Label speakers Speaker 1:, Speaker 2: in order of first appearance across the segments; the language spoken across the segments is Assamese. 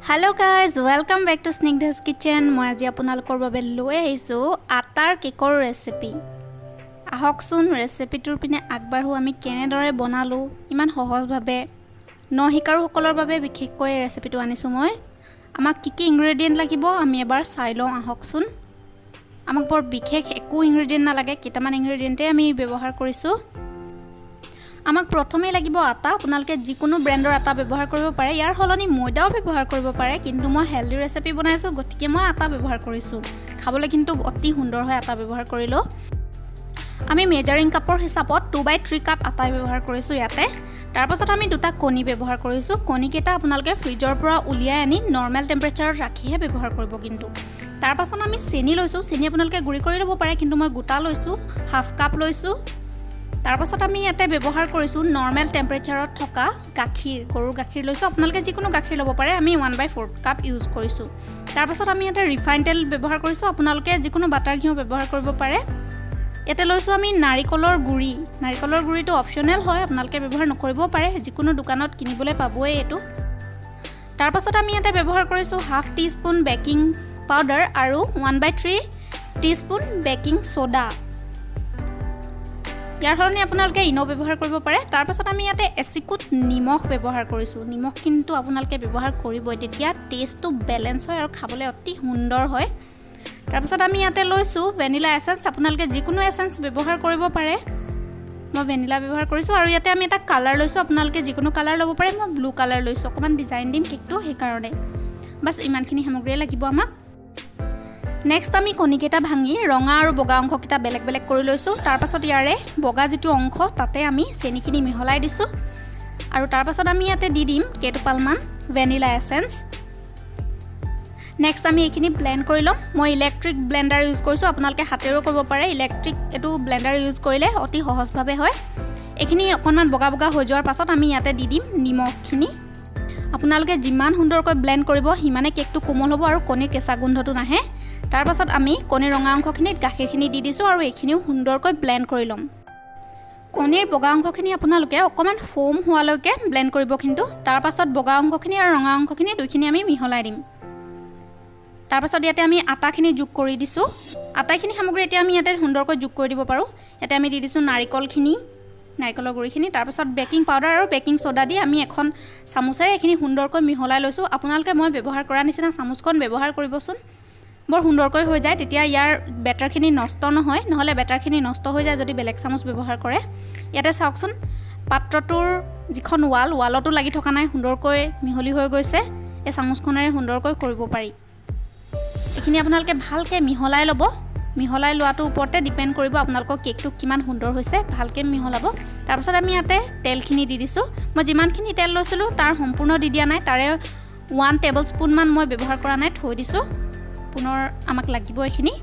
Speaker 1: Hello guys, welcome back to Snigdha's Kitchen. মই আজি আপোনালোকৰ বাবে লৈ আহিছোঁ আটাৰ কেকৰ ৰেচিপি। আহকচোন, ৰেচিপিটোৰ পিনে আগবাঢ়োঁ। আমি কেনেদৰে বনালোঁ ইমান সহজভাৱে, নশিকাৰুসকলৰ বাবে বিশেষকৈ এই ৰেচিপিটো আনিছোঁ মই। আমাক কি কি ইনগ্ৰেডিয়েণ্ট লাগিব, আমি এবাৰ চাই লওঁ আহকচোন। আমাক বৰ বিশেষ একো ইনগ্ৰেডিয়েণ্ট নালাগে, কেইটামান ইনগ্ৰেডিয়েণ্টেই আমি ব্যৱহাৰ কৰিছোঁ। আমাক প্ৰথমেই লাগিব আটা। আপোনালোকে যিকোনো ব্ৰেণ্ডৰ আটা ব্যৱহাৰ কৰিব পাৰে, ইয়াৰ সলনি ময়দাও ব্যৱহাৰ কৰিব পাৰে, কিন্তু মই হেল্ডি ৰেচিপি বনাইছোঁ, গতিকে মই আটা ব্যৱহাৰ কৰিছোঁ। খাবলৈ কিন্তু অতি সুন্দৰ হয় আটা ব্যৱহাৰ কৰিলেও। আমি মেজাৰিং কাপৰ হিচাপত 2/3 কাপ আটা ব্যৱহাৰ কৰিছোঁ ইয়াতে। তাৰপাছত আমি দুটা কণী ব্যৱহাৰ কৰিছোঁ। কণীকেইটা আপোনালোকে ফ্ৰিজৰ পৰা উলিয়াই আনি নৰ্মেল টেম্পাৰেচাৰত ৰাখিহে ব্যৱহাৰ কৰিব কিন্তু। তাৰপাছত আমি চেনি লৈছোঁ। চেনি আপোনালোকে গুড়ি কৰি ল'ব পাৰে, কিন্তু মই গোটা লৈছোঁ, হাফ কাপ লৈছোঁ। তাৰপাছত আমি ইয়াতে ব্যৱহাৰ কৰিছোঁ নৰ্মেল টেম্পাৰেচাৰত থকা গাখীৰ, গৰুৰ গাখীৰ লৈছোঁ। আপোনালোকে যিকোনো গাখীৰ ল'ব পাৰে। আমি 1/4 কাপ ইউজ কৰিছোঁ। তাৰপাছত আমি ইয়াতে ৰিফাইন তেল ব্যৱহাৰ কৰিছোঁ। আপোনালোকে যিকোনো বাটাৰ, ঘিউ ব্যৱহাৰ কৰিব পাৰে। ইয়াতে লৈছোঁ আমি নাৰিকলৰ গুড়ি। নাৰিকলৰ গুড়িটো অপশ্যনেল হয়, আপোনালোকে ব্যৱহাৰ নকৰিবও পাৰে, যিকোনো দোকানত কিনিবলৈ পাবই এইটো। তাৰপাছত আমি ইয়াতে ব্যৱহাৰ কৰিছোঁ half T spoon baking powder আৰু 1/3 teaspoon baking soda। ইয়াৰ সলনি আপোনালোকে ইন' ব্যৱহাৰ কৰিব পাৰে। তাৰপাছত আমি ইয়াতে এচিকুট নিমখ ব্যৱহাৰ কৰিছোঁ। নিমখ কিন্তু আপোনালোকে ব্যৱহাৰ কৰিবই, তেতিয়া টেষ্টটো বেলেঞ্চ হয় আৰু খাবলৈ অতি সুন্দৰ হয়। তাৰপাছত আমি ইয়াতে লৈছোঁ ভেনিলা এচেঞ্চ। আপোনালোকে যিকোনো এচেঞ্চ ব্যৱহাৰ কৰিব পাৰে, মই ভেনিলা ব্যৱহাৰ কৰিছোঁ। আৰু ইয়াতে আমি এটা কালাৰ লৈছোঁ, আপোনালোকে যিকোনো কালাৰ ল'ব পাৰে। মই ব্লু কালাৰ লৈছোঁ, অকণমান ডিজাইন দিম কেকটো সেইকাৰণে। বাছ, ইমানখিনি সামগ্ৰীয়ে লাগিব আমাক। নেক্সট আমি কণীকেইটা ভাঙি ৰঙা আৰু বগা অংশকেইটা বেলেগ বেলেগ কৰি লৈছোঁ। তাৰপাছত ইয়াৰে বগা যিটো অংশ, তাতে আমি চেনিখিনি মিহলাই দিছোঁ আৰু তাৰপাছত আমি ইয়াতে দি দিম কেইটোপালমান ভেনিলা এচেঞ্চ। নেক্সট আমি এইখিনি ব্লেণ্ড কৰি ল'ম। মই ইলেক্ট্ৰিক ব্লেণ্ডাৰ ইউজ কৰিছোঁ, আপোনালোকে হাতেৰেও কৰিব পাৰে। ইলেক্ট্ৰিক এইটো ব্লেণ্ডাৰ ইউজ কৰিলে অতি সহজভাৱে হয়। এইখিনি অকণমান বগা বগা হৈ যোৱাৰ পাছত আমি ইয়াতে দি দিম নিমখখিনি। আপোনালোকে যিমান সুন্দৰকৈ ব্লেণ্ড কৰিব, সিমানে কেকটো কোমল হ'ব আৰু কণীৰ কেঁচা গোন্ধটো নাহে। তাৰপাছত আমি কণীৰ ৰঙা অংশখিনিত গাখীৰখিনি দি দিছোঁ আৰু এইখিনিও সুন্দৰকৈ ব্লেণ্ড কৰি ল'ম। কণীৰ বগা অংশখিনি আপোনালোকে অকণমান ফ'ম হোৱালৈকে ব্লেণ্ড কৰিব কিন্তু। তাৰপাছত বগা অংশখিনি আৰু ৰঙা অংশখিনি দুইখিনি আমি মিহলাই দিম। তাৰপাছত ইয়াতে আমি আটাখিনি যোগ কৰি দিছোঁ। আটাইখিনি সামগ্ৰী এতিয়া আমি ইয়াতে সুন্দৰকৈ যোগ কৰি দিব পাৰোঁ। ইয়াতে আমি দি দিছোঁ নাৰিকলখিনি, নাৰিকলৰ গুড়িখিনি। তাৰপাছত বেকিং পাউডাৰ আৰু বেকিং চ'ডা দি আমি এখন চামুচেৰে এইখিনি সুন্দৰকৈ মিহলাই লৈছোঁ। আপোনালোকে মই ব্যৱহাৰ কৰা নিচিনা চামুচখন ব্যৱহাৰ কৰিবচোন, বৰ সুন্দৰকৈ হৈ যায়। তেতিয়া ইয়াৰ বেটাৰখিনি নষ্ট নহয়, নহ'লে বেটাৰখিনি নষ্ট হৈ যায় যদি বেলেগ চামুচ ব্যৱহাৰ কৰে। ইয়াতে চাওকচোন, পাত্ৰটোৰ যিখন ৱাল, ৱালতো লাগি থকা নাই, সুন্দৰকৈ মিহলি হৈ গৈছে। এই চামুচখনেৰে সুন্দৰকৈ কৰিব পাৰি। এইখিনি আপোনালোকে ভালকৈ মিহলাই ল'ব। মিহলাই লোৱাটোৰ ওপৰতে ডিপেণ্ড কৰিব আপোনালোকৰ কেকটো কিমান সুন্দৰ হৈছে। ভালকৈ মিহলাব। তাৰপাছত আমি ইয়াতে তেলখিনি দি দিছোঁ। মই যিমানখিনি তেল লৈছিলোঁ, তাৰ সম্পূৰ্ণ দি দিয়া নাই, তাৰে 1 টেবুল স্পুনমান মই ব্যৱহাৰ কৰা নাই, থৈ দিছোঁ। পুনৰ আমাক লাগিব এইখিনি।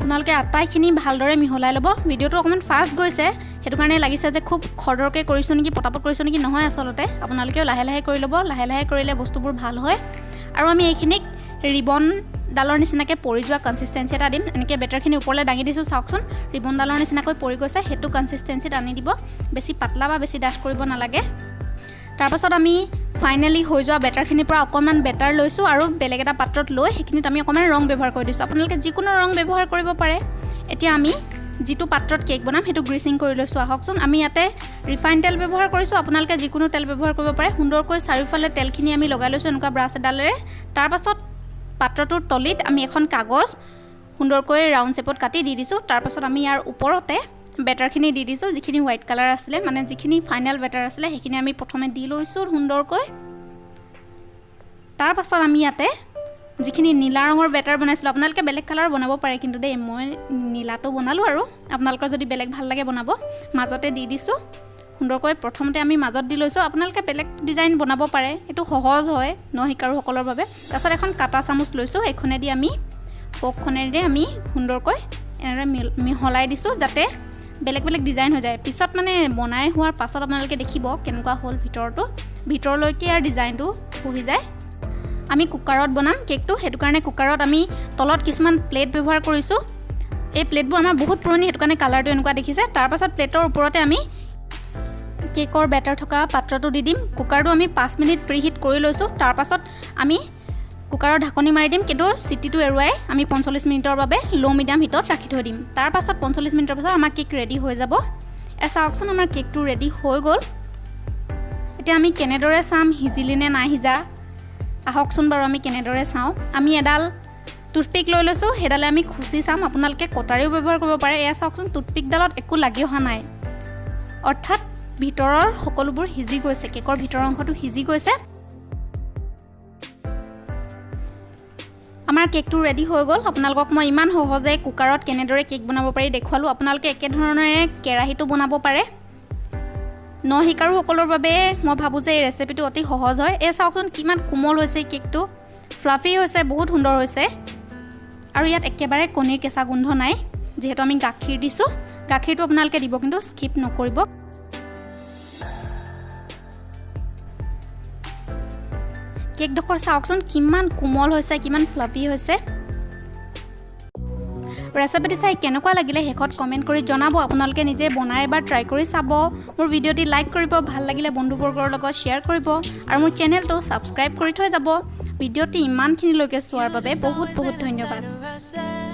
Speaker 1: আপোনালোকে আটাইখিনি ভালদৰে মিহলাই ল'ব। ভিডিঅ'টো অকণমান ফাষ্ট গৈছে, সেইটো কাৰণে লাগিছে যে খুব খৰধৰকৈ কৰিছোঁ নেকি, পটাপট কৰিছোঁ নেকি। নহয়, আচলতে আপোনালোকেও লাহে লাহে কৰি ল'ব। লাহে লাহে কৰিলে বস্তুবোৰ ভাল হয়। আৰু আমি এইখিনিক ৰিবনডালৰ নিচিনাকৈ পৰি যোৱা কনচিষ্টেঞ্চি এটা দিম। এনেকৈ বেটাৰখিনি ওপৰলৈ দাঙি দিছোঁ, চাওকচোন, ৰিবনডালৰ নিচিনাকৈ পৰি গৈছে। সেইটো কনচিষ্টেঞ্চিত আনি দিব, বেছি পাতলা বা বেছি ডাঠ কৰিব নালাগে। তাৰপাছত আমি ফাইনেলি হৈ যোৱা বেটাৰখিনিৰ পৰা অকণমান বেটাৰ লৈছোঁ আৰু বেলেগ এটা পাত্ৰত লৈ সেইখিনিত আমি অকণমান ৰং ব্যৱহাৰ কৰি দিছোঁ। আপোনালোকে যিকোনো ৰং ব্যৱহাৰ কৰিব পাৰে। এতিয়া আমি যিটো পাত্ৰত কেক বনাম, সেইটো গ্ৰীচিং কৰি লৈছোঁ আহকচোন। আমি ইয়াতে ৰিফাইন তেল ব্যৱহাৰ কৰিছোঁ, আপোনালোকে যিকোনো তেল ব্যৱহাৰ কৰিব পাৰে। সুন্দৰকৈ চাৰিওফালে তেলখিনি আমি লগাই লৈছোঁ এনেকুৱা ব্ৰাছ এডালেৰে। তাৰপাছত পাত্ৰটোৰ তলিত আমি এখন কাগজ সুন্দৰকৈ ৰাউণ্ড শ্বেপত কাটি দি দিছোঁ। তাৰপাছত আমি ইয়াৰ ওপৰতে বেটাৰখিনি দি দিছোঁ। যিখিনি হোৱাইট কালাৰ আছিলে, মানে যিখিনি ফাইনেল বেটাৰ আছিলে, সেইখিনি আমি প্ৰথমে দি লৈছোঁ সুন্দৰকৈ। তাৰপাছত আমি ইয়াতে যিখিনি নীলা ৰঙৰ বেটাৰ বনাইছিলোঁ, আপোনালোকে বেলেগ কালাৰ বনাব পাৰে কিন্তু দেই, মই নীলাটো বনালোঁ আৰু আপোনালোকৰ যদি বেলেগ ভাল লাগে বনাব। মাজতে দি দিছোঁ সুন্দৰকৈ। প্ৰথমতে আমি মাজত দি লৈছোঁ। আপোনালোকে বেলেগ ডিজাইন বনাব পাৰে, এইটো সহজ হয় নশিকাৰুসকলৰ বাবে। তাৰপাছত এখন কাটা চামুচ লৈছোঁ। এইখনেদি আমি, ফৰ্কখনেৰে আমি সুন্দৰকৈ এনেদৰে মিহলাই দিছোঁ, যাতে বেলেগ বেলেগ ডিজাইন হৈ যায়। পিছত মানে বনাই হোৱাৰ পাছত আপোনালোকে দেখিব কেনেকুৱা হ'ল ভিতৰটো, ভিতৰলৈকে ইয়াৰ ডিজাইনটো বহি যায়। আমি কুকাৰত বনাম কেকটো, সেইটো কাৰণে কুকাৰত আমি তলত কিছুমান প্লেট ব্যৱহাৰ কৰিছোঁ। এই প্লেটবোৰ আমাৰ বহুত পুৰণি, সেইটো কাৰণে কালাৰটো এনেকুৱা দেখিছে। তাৰপাছত প্লেটৰ ওপৰতে আমি কেকৰ বেটাৰ থকা পাত্ৰটো দি দিম। কুকাৰটো আমি 5 মিনিট প্ৰিহিট কৰি লৈছোঁ। তাৰপাছত আমি কুকাৰৰ ঢাকনি মাৰি দিম, কিন্তু চিটিটো এৰুৱাই আমি 45 মিনিটৰ বাবে ল' মিডিয়াম হিটত ৰাখি থৈ দিম। তাৰপাছত 45 মিনিটৰ পাছত আমাৰ কেক ৰেডি হৈ যাব। চাওকচোন, আমাৰ কেকটো ৰেডি হৈ গ'ল। এতিয়া আমি কেনেদৰে চাম সিজিলি নে নাই সিজা? আহকচোন বাৰু, আমি কেনেদৰে চাওঁ। আমি এডাল টুথপিক লৈ লৈছোঁ, সেইডালে আমি খুচি চাম। আপোনালোকে কটাৰীও ব্যৱহাৰ কৰিব পাৰে। এয়া চাওকচোন, টুথপিকডালত একো লাগি অহা নাই, অৰ্থাৎ ভিতৰৰ সকলোবোৰ সিজি গৈছে। কেকৰ ভিতৰৰ অংশটো সিজি গৈছে। আমাৰ কেকটো ৰেডি হৈ গ'ল। আপোনালোকক মই ইমান সহজে কুকাৰত কেনেদৰে কেক বনাব পাৰি দেখুৱালোঁ। আপোনালোকে একেধৰণেৰে কেৰাহীটো বনাব পাৰে। নশিকাৰুসকলৰ বাবে মই ভাবোঁ যে এই ৰেচিপিটো অতি সহজ হয়। এই চাওকচোন, কিমান কোমল হৈছে কেকটো, ফ্লাফি হৈছে, বহুত সুন্দৰ হৈছে। আৰু ইয়াত একেবাৰে কণীৰ কেঁচা গোন্ধ নাই, যিহেতু আমি গাখীৰ দিছোঁ। গাখীৰটো আপোনালোকে দিব, কিন্তু স্কিপ নকৰিব। কেকডোখৰ চাওকচোন, কিমান কোমল হৈছে, কিমান ফ্লাফি হৈছে। ৰেচিপিটি চাই কেনেকুৱা লাগিলে শেষত কমেণ্ট কৰি জনাব। আপোনালোকে নিজে বনাই এবাৰ ট্ৰাই কৰি চাব। মোৰ ভিডিঅ'টি লাইক কৰিব, ভাল লাগিলে বন্ধুবৰ্গৰ লগত শ্বেয়াৰ কৰিব আৰু মোৰ চেনেলটো ছাবস্ক্ৰাইব কৰি থৈ যাব। ভিডিঅ'টি ইমানখিনিলৈকে চোৱাৰ বাবে বহুত বহুত ধন্যবাদ।
Speaker 2: Rush.